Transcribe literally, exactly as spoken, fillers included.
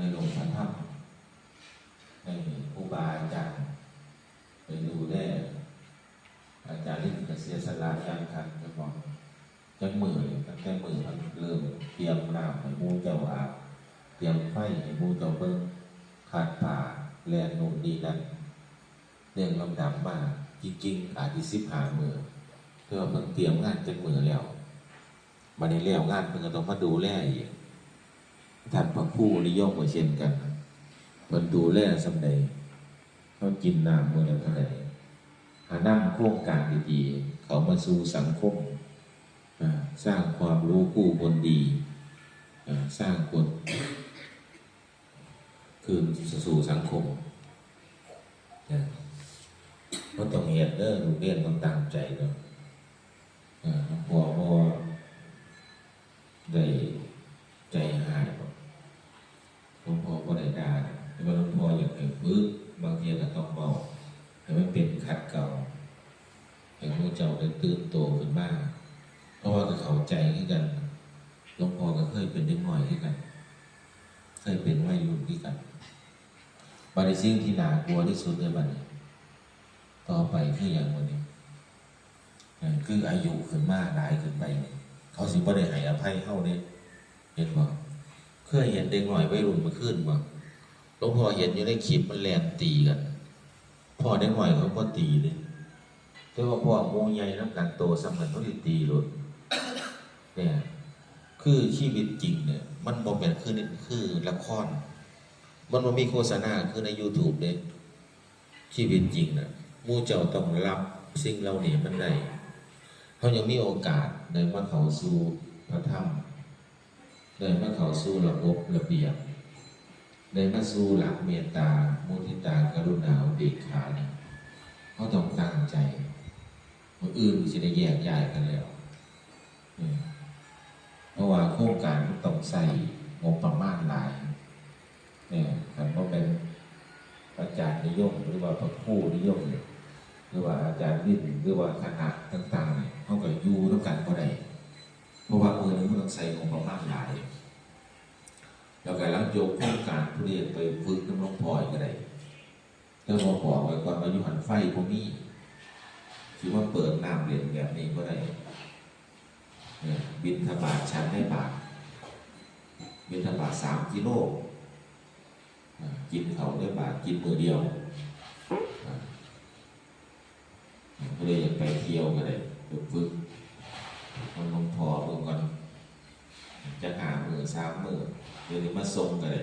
ในหลวงพระธรรม ให้ครูบาอาจารย์ไปดูแล อาจารย์ลินก็เสียสละอย่างคัก จักหน่อย จักมื้อนี่ ตั้งแต่มื้อเพิ่นเริ่มเตรียมน้ำให้หมู่เจ้าอาบ เตรียมไฟให้หมู่เจ้าเบิ่ง ขัดผ้า แล่นโน่นนี่นั่น เรียงลำดับมา จริงๆ อาจสิสิบห้ามื้อ แต่ว่าเพิ่นเตรียมงานจักมื้อแล้ว บัดนี้แล้วงานเพิ่นก็ต้องมาดูแลอีก ท่านพระครูนิยมก็เช่นกัน เพิ่นดูแลส่ำใด เฮากินน้ำมื้อละเท่าใด หานำโครงการดีๆ เข้ามาสู่สังคม อ่า สร้างความรู้คู่คนดี อ่า สร้างคน คืนสู่สังคม นะ บ่ต้องเฮ็ดเด้อ ลูกเรียนต้องตั้งใจเนาะ เออ หลวงพ่อบ่ได้ใจฮ้ายดอก หลวงพ่อบ่ได้ด่าดอก แต่ว่าหลวงพ่ออยากให้ฝึก บางเทื่อก็ต้องเว้า ให้มันเป็นขัดเกลา ให้หมู่เจ้าได้ตื่นโตขึ้นมา เพราะว่าก็เข้าใจคือกัน หลวงพ่อก็เคยเป็นเด็กน้อยคือกัน เคยเป็นวัยรุ่นคือกัน บัดนี้สิ่งที่น่ากลัวที่สุดเลยบัดนี้ ต่อไปคือหยังบัดนี้ เออ คืออายุขึ้นมาหลายขึ้นไปนี่ เขาสิบ่ได้ให้อภัยเฮาเด้ เห็นบ่ เคยเห็นเด็กน้อยวัยรุ่นเมื่อคืนบ่ หลวงพ่อเห็นอยู่ในคลิปมันแล่นตีกัน พ้อเด็กน้อยเขาบ่ตีเด้ แต่ว่าพ้อหมู่ใหญ่นำกันโตส่ำกันเขาสิตีโลด เนี่ย คือชีวิตจริงเนี่ย มันบ่แม่นคือ คือละคร มันบ่มีโฆษณาคือใน YouTube เด้ ชีวิตจริงน่ะ หมู่เจ้าต้องรับสิ่งเหล่านี้มันได้ เฮายังมีโอกาสได้มาเข้าสู่พระธรรม ได้มาเข้าสู่ระบบระเบียบ ได้มาสู่หลักเมตตา มุทิตา กรุณา อุเบกขานี่ เฮาต้องตั้งใจ มื้ออื่นสิได้แยกย้ายกันแล้ว อืม เพราะว่าโครงการมันต้องใช้งบประมาณหลาย เนี่ย คันบ่แม่นอาจารย์นิยม หรือว่าพระครูนิยมเนี่ย หรือว่าอาจารย์วิน หรือว่าคณะต่างๆเนี่ย เฮาก็อยู่นำกันบ่ได้ เพราะว่ามื้อหนึ่งมันต้องใช้งบประมาณหลาย แล้วก็หลังจบโครงการผู้ใดไปฝึกนำหลวงพ่ออีกก็ได้ แต่ว่าบอกไว้ก่อนว่าอยู่หั่นไฟบ่มี สิมาเปิดน้ำเล่นแบบนี้บ่ได้ เนี่ย บิณฑบาตฉันในบาตร บิณฑบาตสามกิโล อ่า กินข้าวในบาตร กินมื้อเดียว อ่า ผู้ใดอยากไปเที่ยวก็ได้ ไปฝึกนำหลวงพ่อเบิ่งก่อน จักห้ามื้อ สามมื้อ เดี๋ยวนี้มาส่งก็ได้